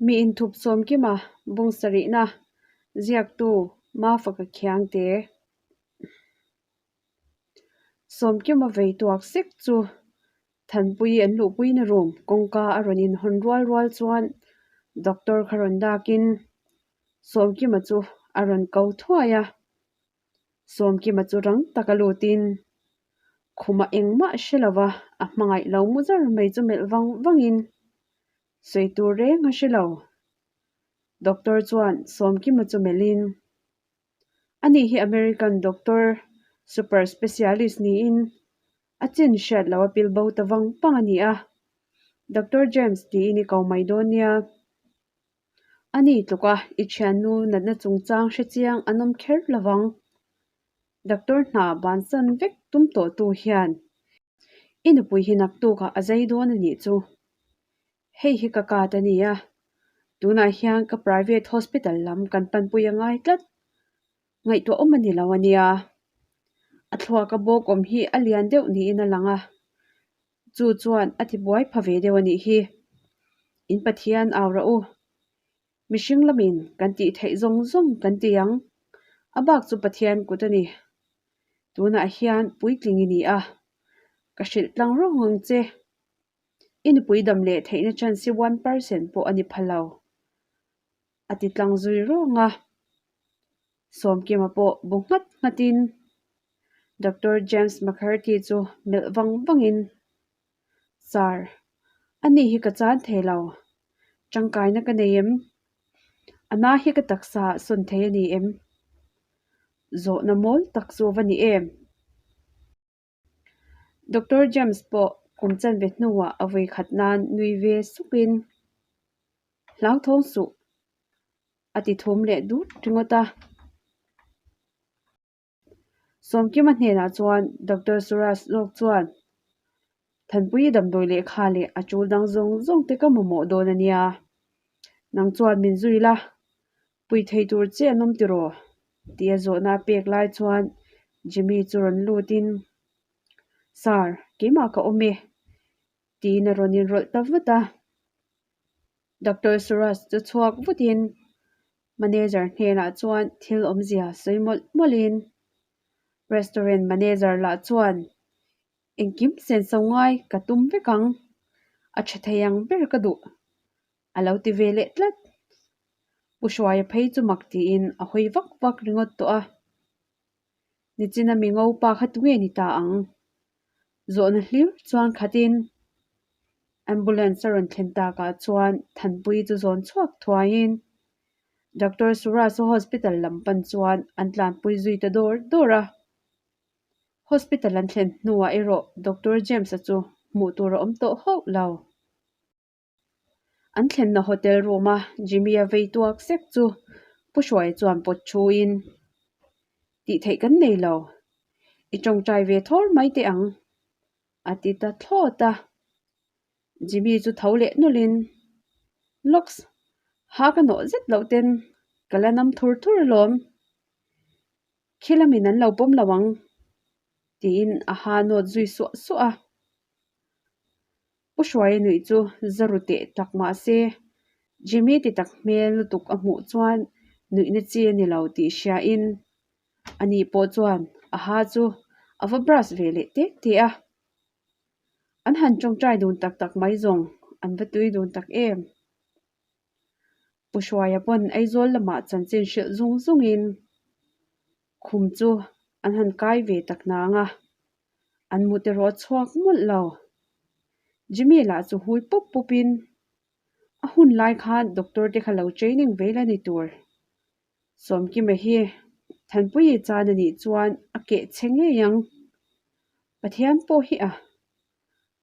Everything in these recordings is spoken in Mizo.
Mi inthup Sawmkima bung sarihna ziaktu Mafaka Khiangte. Sawmkima vei tuak sek chu Thanpui an luhpuina room kawngka a rawn inhawn rual rual chuan doctor kha rawn dakin Sawmkima chu a rawn ko thuai a. Sawmkima chu rang taka lutin khuma engmah hre lova a hmangaih lo mu zar mai chu melh vang vangin sawi tur reng a hre lo. Doctor chuan Sawmkima chu melhin, Ani hi American doctor super specialist niin a chin hriat loh a pil bo ta vang vang a ni a. Doctor James tiin i ko mai dawn nia. A ni tluk a, i thiannu natna chungchang hre chiang an awm kher lo vang. Doctor hna bansan vek tum tawh tu hian i nupui hi naktukah a zai dawn a nih chu. Hei hi ka card a ni a, tunah hian ka private hospital lam kan panpui a ngai tlat. Ngaihtuah awm a ni lo a nia. A thluak a bawk awm hi a lian deuh niin a lang a, chu chuan a tibuai pha ve deuh a nih hi. In Pathian au rawh u. Mihring lamin kan tih theih zawng zawng kan ti ang. A bak chu Pathian kut a ni. Tunah hian puitling i ni a, ka hrilh tlang rawng ang che. I nupui dam leh theihna chance hi 1% pawh a ni pha lo. A ti tlang zui rawng a. Sawmkima pawh bu nghat nghatin Doctor James McCarthy chu melh vang vangin, Sir, ani hi ka chan thei lo. Tangkaina ka nei em? A na hi ka taksa ah sawn thei a ni em? Zawhna mawl tak chu a va ni em? Doctor James pawh kum chanve hnuah a vui khat nan nui ve sukin, Hlauthawng suh, a ti thum leh dut ringawt a. Sawmkima hnenah chuan Doctor Suraj zawk chuan, Thanpui damdawi lehkha leh a tul dang zawng zawng te ka mamawh dawn a nia. Nang chuan min zui la, Pui thei tur che an awm tiraw? Tia zawhna a pek lai chuan Jimmy chu rawn lutin, Sir, keimah ka awm e, tiin a rawn inrawlh ta vat a. Doctor Suraj chu chhuak vutin manager hnenah chuan thil awmzia sawi mawlh mawlhin restaurant manager lah chuan engkim senso ngai ka tum vek ang, a tha thei ang ber ka duh A lo ti ve leh tlat. Pu Hruaia phei chu mak tiin a hawi vak vak ringawt tawh a. Nichina mi ngopa kha tunge ni ta ang? Zawhna hlir chuan khatin ambulance a rawn thlen takah chuan Thanpuii chu zawn chhuak thuaiin Doctor Suraj-a hospital lam pan chuan an tlanpui zui ta dawr dawr a. Hospital an thlen hnuah erawh Doctor James-a chu hmuh tur a awm tawh hauh lo. An thlenna hotel room a Jimmy-a vei tuak sek chu Pu Hruaia chuan pawt thuin, Tih theih kan nei lo, i tawngtai ve thawr mai teh ang, a ti ta thlawt a. Jimmy chu tho leh nawlhin, Locks, ha ka nawh zet loh ten ka la nam thur thur alawm, khi lamin an lo pawm lo ang, tiin a ha nawt zui suah suah a. Pu Hruaia nuih chu za ru teh tak mah se, Jimmy ti tak hmel lutuk a hmuh chuan nuihna chi a ni lo tih hriain ani pawh chuan a ha chu a va brush ve leh tek teh a. An han tawngtai dun tak tak mai zawng an va tui dun tak em. Pu Hruaia pawn Aizawl lamah chanchin hrilh zung zungin khum chu an han kai ve tak nang a. An mut erawh a chhuak mawlh lo. Jimmy lah chu hui pup pup in a hun lai khan doctor te kha lo training ve la ni tur. Sawmkima hi Thanpuii chan a nih chuan a keh che ngei ang. Pathian pawh hi a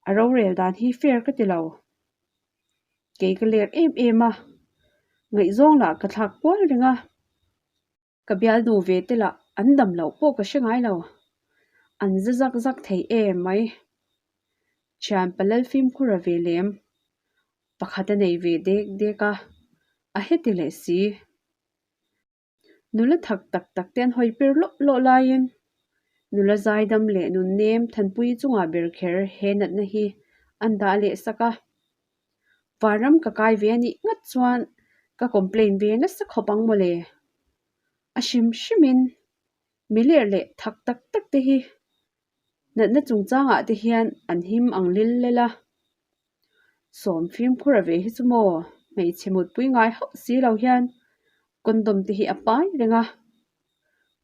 a rorel dan hi fair ka ti lo. Kei ka lek em em a, ngaihzawng lah ka thlak kual reng a. Ka bialnu ve te lah an dam loh pawh ka hre ngai lo. An za zak zak thei em mai. Thian Palal fimkhur a ve lem. Pakhat a nei ve dek dek a, a heti leh si. Nula thak tak tak te an hawi pir lawh lawh laiin nula zaidam leh nunnem Thanpui chungah ber kher he natna hi an dah leh sak a. Vanram ka kai ve a nih ngat chuan ka complain ve nasa khawp ang mawle. A hrim hrimin mi lerh leh thak tak tak te hi natna chungchangah te hian an him ang lil lel a. Sawm fimkhur a ve hi chu maw hmeichhe mutpui ngai hauh si lo hian condom te hi a pai reng a,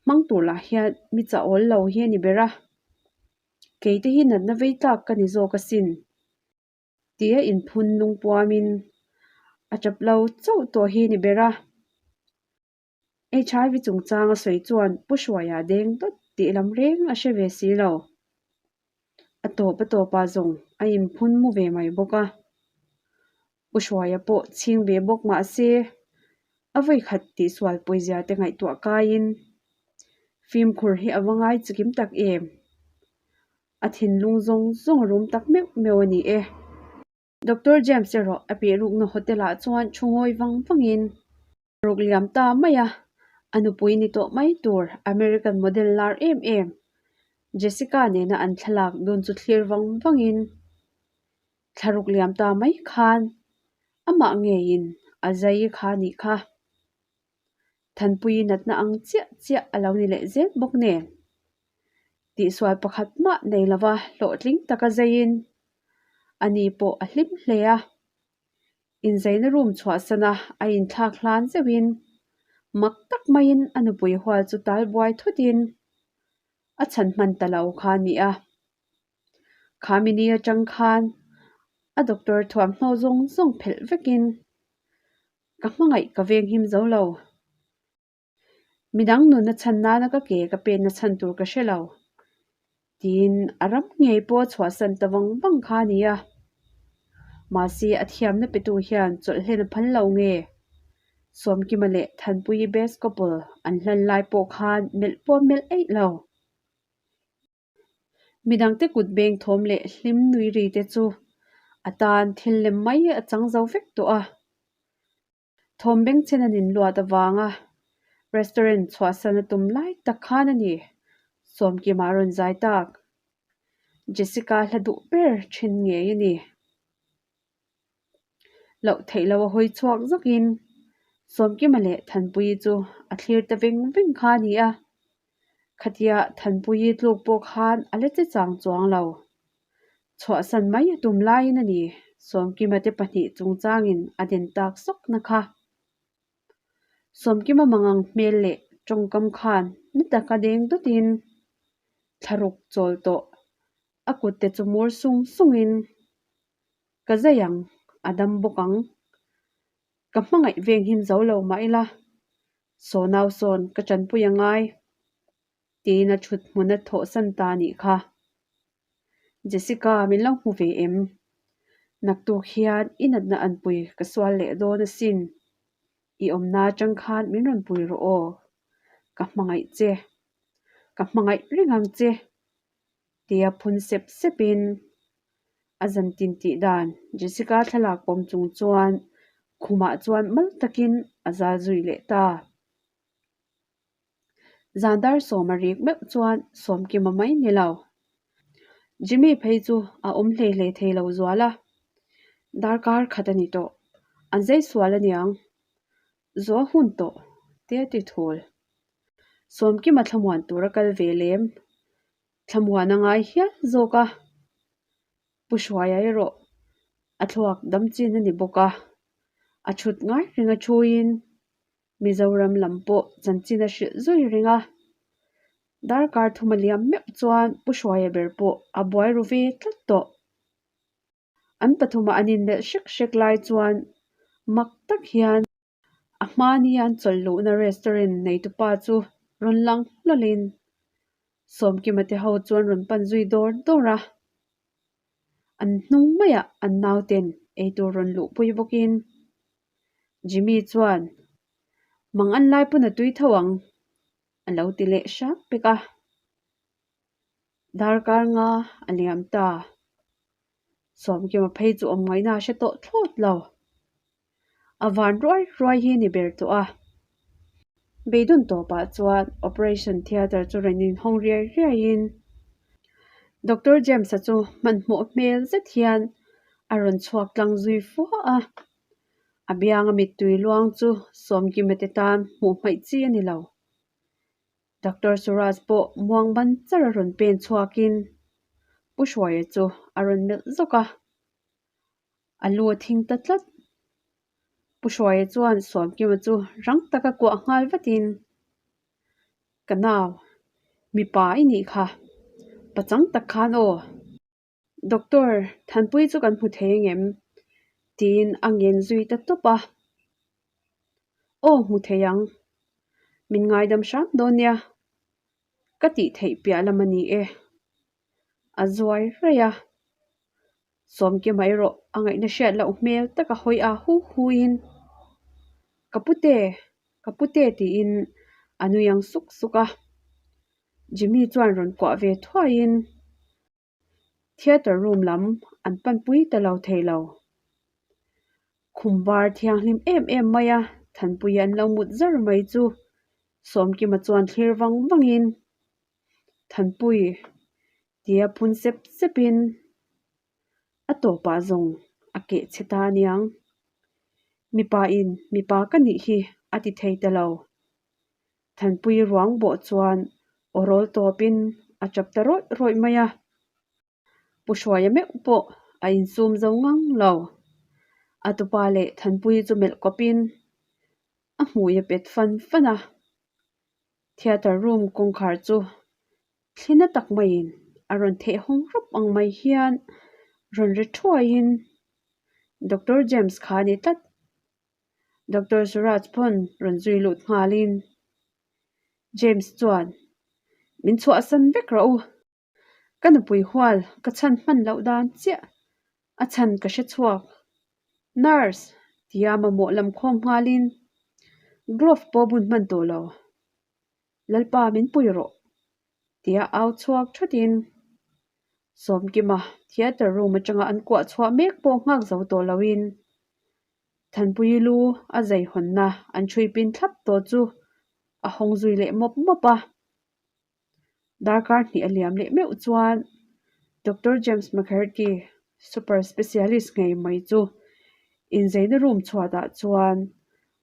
hmang tur lah hian mi chah awl lo hi a ni ber a, kei te hi natna vei tlak ka ni zawk asin. Tia inphun lungpuamin a tap lo chauh tawh hi ni ber a. HIV chungchang a sawi chuan Pu Hruaia deng dawt tih lam reng a hre ve si lo. A tawp a tawpah zawng a inphun mu ve mai bawk a. Pu Hruaia pawh chhing ve bawk mah se, a vawikhat tihsual pawizia te ngaihtuah kaiin fimkhur hi a va ngai chikim tak em? A thinlung zawng zawng a rum tak meuh meuh a ni e. Doctor James erawh a piah rukna hotel ah chuan thu ngawi vang vangin ruk liam ta mai a, a nupui ni tawh mai tur American model lar em em Jessica nena an thlalak dun chu thlir vang vangin thla ruk liam ta mai khan amah ngeiin a zai kha nih kha. Thanpui natna ang chiah chiah a lo ni leh zel bawk nen. Tihsual pakhat mah nei lova hlawhtling taka zeiin ani pawh a hlim hle a. Inzeina room chhuahsana a inthlak hlan zeuhin mak tak maiin a nupui hual chu tal buai thutin a chhan hman ta lo kha a ni a. Khami ni atang khan a doctor thuamhnaw zawng zawng phelh vekin ka hmangaih ka veng him zo lo. Midang nunna chhan nana ka ke ka penna chhan tur ka hre lo. Tiin a ram ngei pawh a chhuahsan ta vang vang kha a ni a. Mahse a thiamna petu hian chawlh hlen a phal lo nge? Sawmkima leh Thanpuii best couple an hlan lai pawh khan melh pawh a melh eih lo. Midangte kut beng thawm leh hlim nui ri te chu a tan thil lem mai a chang zo vek tawh a. Thawm bengchhen an inluat avanga restaurant chhuahsan a tum lai tak khan a ni, Sawmkima a rawn zai tak. Jessica hla duh ber thin ngei a ni. Loh theih loh a hawi chhuak zawkin Sawmkima leh Thanpuii chu a thlir ta veng veng kha a ni a. Khatia Thanpuii tluk pawh khan a la che chang chuang lo. Chhuahsan mai a tum laiin a ni, Sawmkima te pahnih chungchangin a den tak sawkna kha. Sawmkima mangang hmel leh tawngkam khan ni taka deng dawtin thlaruk chawl tawh a kut te chu mur sung sungin ka zai ang, a dam bawk ang. Ka hmangaih veng him zo lo mah ila, saw nau sawn ka tanpui a ngai. Tiin a thut hmun a thawhsan ta nih kha. Jessica min lo hmu ve em? Naktuk hian i natna anpui ka sual leh dawn asin. I awmna atang khan min rawn pui rawh aw. Ka hmangaih che. Ka hmangaih reng ang che. Tia phun sep sepin a zan tin tih dan Jessica thlalak pawm chung chuan khumah chuan mal takin a zal zui leh ta. Zan dar sawm a rik meuh chuan Sawmkima mai ni lo. Jimmy phei chu a awm hlei hlei thei lo zual a, darkar khat a ni tawh. An zai sual aniang, zuah hun tawh te a ti thul. Sawmkima thlamuan tur a kal ve lem, thlamuan a ngai hial zawk a. Pu Hruaia erawh a thluak dam chin a ni bawk a, a chhut ngai reng a thuin Mizoram lam pawh chanchin a hrilh zui reng a. Darkar thuma liam meuh chuan Pu Hruaia ber pawh a buai ru ve tlat tawh. An pathuma an inmelh hrek hrek lai chuan mak tak hian a hmani an chawlh luhna restaurant neitupa chu rawn lang hlawlhin Sawmkima te ho chuan rawn pan zui dawr dawr a. An hnung maiah an nauten eitur rawn luhpui bawkin Jimmy chuan, Mang an lai pawn a tui tho ang, a lo ti leh hram pek a. Darkar nga a liam ta. Sawmkima phei chu awm ngaihna a hre tawh thlawt lo. A van ruai ruai hi ni ber tawh a. Beidun tawpah chuan operation theatre chu rawn inhawng riai riaiin Doctor James-a chu hmanhmawh hmel zet hian. A rawn chhuak tlang zui fua a, a bianga mittui luang chu Sawmkima te tan hmuh hmaih chi a ni lo. Doctor Suraj pawh muang ban char a rawn pen chhuakin Pu Hruaia chu a rawn melh zawk a, a lu a thing ta tlat. Pu Hruaia chuan Sawmkima chu rang taka kuah nghal vatin, Ka nau, mipa i nih kha, pachang tak khan aw. Doctor, Thanpui chu kan hmu thei angem? tiin a ngen zui ta tawp a. Aw hmu thei ang, min ngaidam hram dawn nia, ka tih theih piah lam a ni e. A zuai raih a, Sawmkima erawh a ngaihna hriat loh hmel taka hawi a hu hu in, Ka pute, ka pute tiin a nui ang suk suk a. Jimmy chuan rawn kuah ve thuaiin theatre room lam an panpui ta lo thei lo. Khum var thianghlim em em maia Thanpuia an lo mut zar mai chu Sawmkima chuan thlir vang vangin Thanpui tia phun sep sepin a tawpah zawng a keh chhe ta aniang. Mipa in mipa ka nih hi a ti thei ta lo. Thanpui ruang bawh chuan aw rawl tawpin a tap ta rawih rawih mai a. Pu Hruaia meuh pawh a insum zo ngang lo. A tupa leh Thanpui chu melh kawpin a hmui a pet fan fan a. Theatre room kawngkhar chu thli na tak maiin a rawn theh hawng rawp ang mai hian rawn ri thuaiin Doctor James kha a ni tlat. Doctor Suraj pawn rawn zui lut nghalin James chuan min chhuahsan vek rawh u. Ka nupui hual ka chhan hman loh dan chiah a chhan ka hre chhuak. Nurse tia mamawh lam khawm nghalin glove pawh bun hman tawh lo. Lalpa min pui rawh tia au chhuak thatin Sawmkima theatre room atanga an kuah chhuah mek pawh nghak zo tawh loin Thanpui lu a zai hawnna an ṭhui pin thlap tawh chu a hawng zui leh mawp mawp a. Darkar hnih a liam leh meuh chuan Doctor James McCarthy, super specialist ngei mai chu inzeina room chhuatah chuan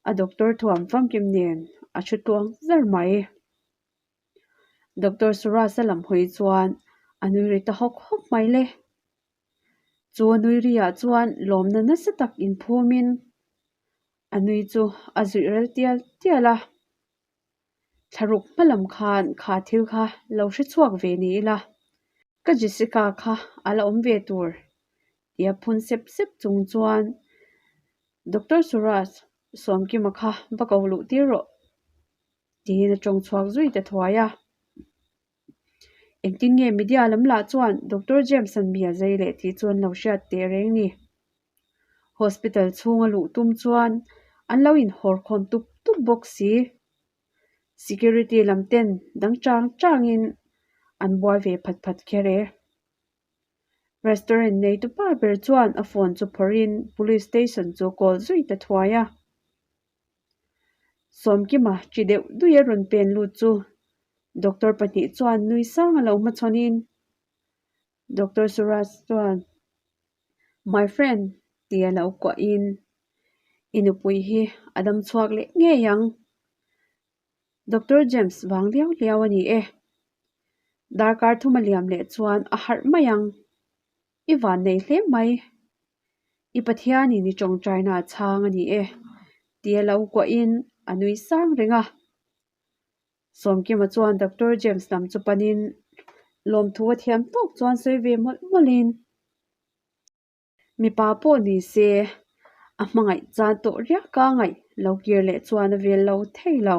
a doctor thuam famkim nen a thu tluang zar mai. Doctor Suraj-a lam hawi chuan a nui ri ta hawk hawk mai le. Chu a nui ri ah chuan lawmna nasa tak inphumin a nui chu a zuih rel tial tial a. Thlaruk hma lam khan kha thil kha lo hre chhuak ve ni ila, ka Jessica kha a la awm ve tur tia phun sep sep chung chuan Doctor Suraj Sawmkima kha va ko luh tir rawh tiin a tawng chhuak zui ta thuai a. Engtin nge media lam lah chuan Doctor James-a'n mi a zai leh tih chu an lo hriat teh reng ni. Hospital chhunga luh tum chuan an lo inhawr khawm tup tup bawk si. Security lam ten dang chang changin an buai ve phat phat kher e. Restaurant neitu pa ber chuan a phone chu phawrhin police station chu call zui ta thuai a. Sawmkima chi deuh dui a rawn pen lut chu doctor pahnih chuan nui sang a lo hmachhawnin Doctor Suraj chuan My friend tia lo kuahin i nupui hi a dam chhuak leh ngei ang. Doctor James vang liau liau a ni e. Darkar thum a liam leh chuan a harh mai ang. I van nei hle mai. I Pathianin i tawngtaina a chhang a ni e tia lo kuahin a nui sang reng a. Sawmkima chuan Doctor James lam chu panin lawmthu a thiam tawk chuan sawi ve mawlh mawlhin mipa pawh ni se a hmangaih chan tawh riak a ngaih lo kir leh chuan a vel lo thei lo.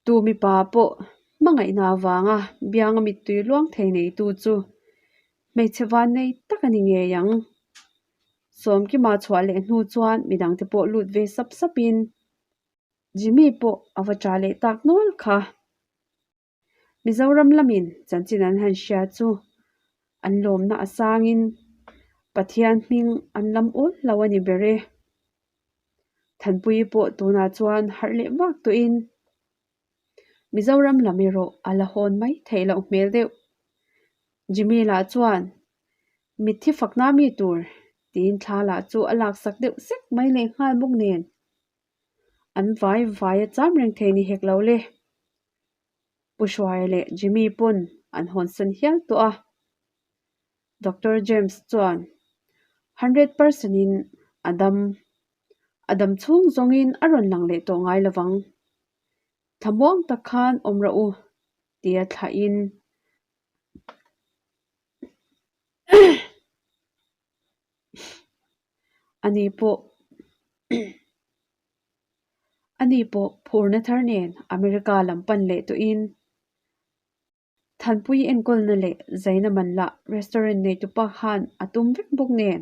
Tu mipa pawh hmangaihna avanga bianga mittui luang thei neitu chu hmeichhe van nei tak a ni ngei ang. Sawmkima chhuah leh hnu chuan midangte pawh lut ve sap sapin Jimmy pawh a va ṭah leh tak nual kha. Mizoram lamin chanchin an han hria chu an lawmna a sangin Pathian hming an lam awl lo a ni ber e. Thanpuii pawh tunah chuan harh leh vak tawhin Mizoram lam erawh a la hawn mai theih loh hmel deuh. Jimmy lah chuan. Mitthi fakna mi tur tiin thla lah chu a laksak deuh sek mai leh nghal bawk nen. An vai vai a cham reng thei ni hek lo le. Pu Hruaia leh Jimmy pawn an hawnsan hial tawh a. Doctor James chuan 100% in a dam a dam chhung zawngin a rawn lang leh tawh ngai lovang. Thlamuang tak khan awm rawh u tia thlahin Ani pawh ani pawh phurna thar nen America lam pan leh tawhin Thanpui enkawlna leh zaina man lah restaurant neitupa khan a tum vek bawk nen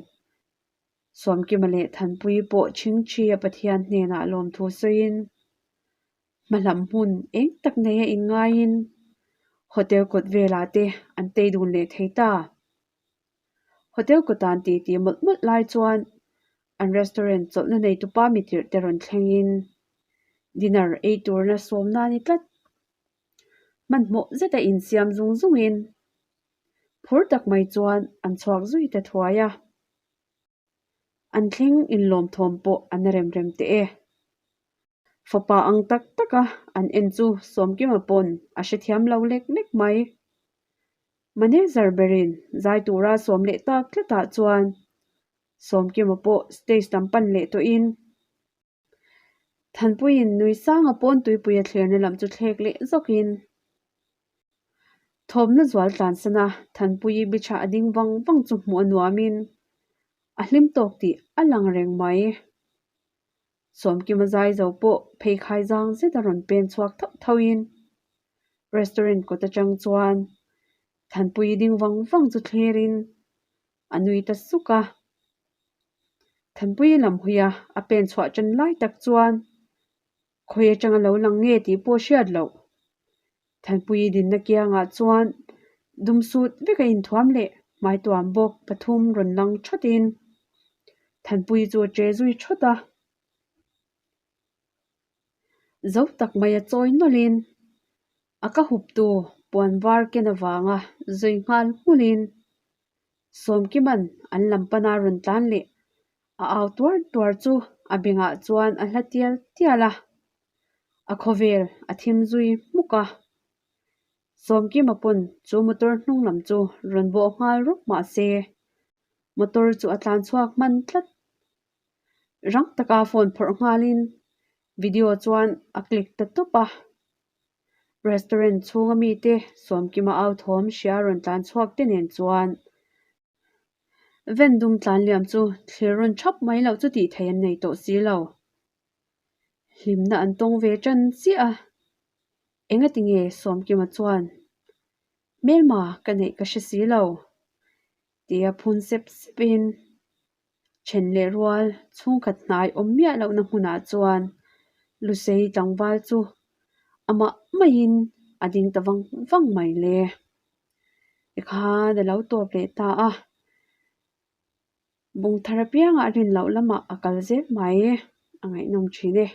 Sawmkima leh Thanpui pawh chhingchhia Pathian hnenah lawmthu sawiin Hmalam hmun eng tak nei a inngaiin hotel kawt velah te an tei dun leh thei ta. Hotel kawtan ti ti mawlh mawlh lai chuan an restaurant chawlhna neitupa mi tirh te rawn thlengin dinner ei turna sawmna a ni tlat. Hmanhmawh zeta insiam zung zungin phur tak mai chuan an chhuak zui ta thuai a. An thleng inlawm thawm pawh an rem rem teh e. Fapa ang tak taka an en chu Sawmkima pawn a hrethiam lo lek lek mai. Manager berin zai tura sawm leh tak tlatah chuan Sawmkima pawh stage lam pan leh tawhin Thanpuiin nui sanga pawn tuipui a thlirna lam chu thlek leh zawkin thawmna zual tlansan a Thanpuii bichah a ding vang vang chu hmuh a nuamin a hlim tawk tih a lang reng mai. Sawmkima zai zo pawh pheikhai zang zet a rawn pen chhuak thauh thauhin restaurant kawt atang chuan Thanpuii ding vang vang chu thlirin a nui ta suk a. Thanpuii lam huia a pen chhuah ṭan lai tak chuan khawi aṭanga lo lang nge tih pawh hriat loh. Thanpuii dinna kiangah chuan dum sut vek a inthuam leh hmaituam bawk pathum rawn lang ṭhawtin Thanpuii chu a ṭe zui ṭhawt a. Zo tak mai a chawi nawlhin a ka huptu puan var ken avanga zui nghal hmulin Sawmkima'n an lam pana rawn tlan leh a au tuar tuar chu a bengah chuan a hla tial tial a, a khawvel a thim zui hmuk a. Sawmkima pawn chu motor hnung lam chu rawn bawh nghal rawk mah se motor chu a tlan chhuak hman tlat. Rang taka phone phawrh nghalin video chuan a click ta tawp a. Restaurant chhunga mite Sawmkima au thawm hria rawn tlan chhuak te nen chuan Vendum tlan liam chu thlir rawn thap mai loh chu tih theih an nei tawh si lo. Hlimna an tawng ve tan chiah a, engati nge Sawmkima chuan hmelma ka neih ka hre si lo tia phun sep sepin Then leh rual chhungkhat hnai awm miah lohna hmunah chuan Lusei tlangval chu amah maiin a ding ta vang vang mai le. Tikhan a lo tawp leh ta a, Bungthar apiangah rin loh lamah a kal zel mai a ngaihnawm thin e.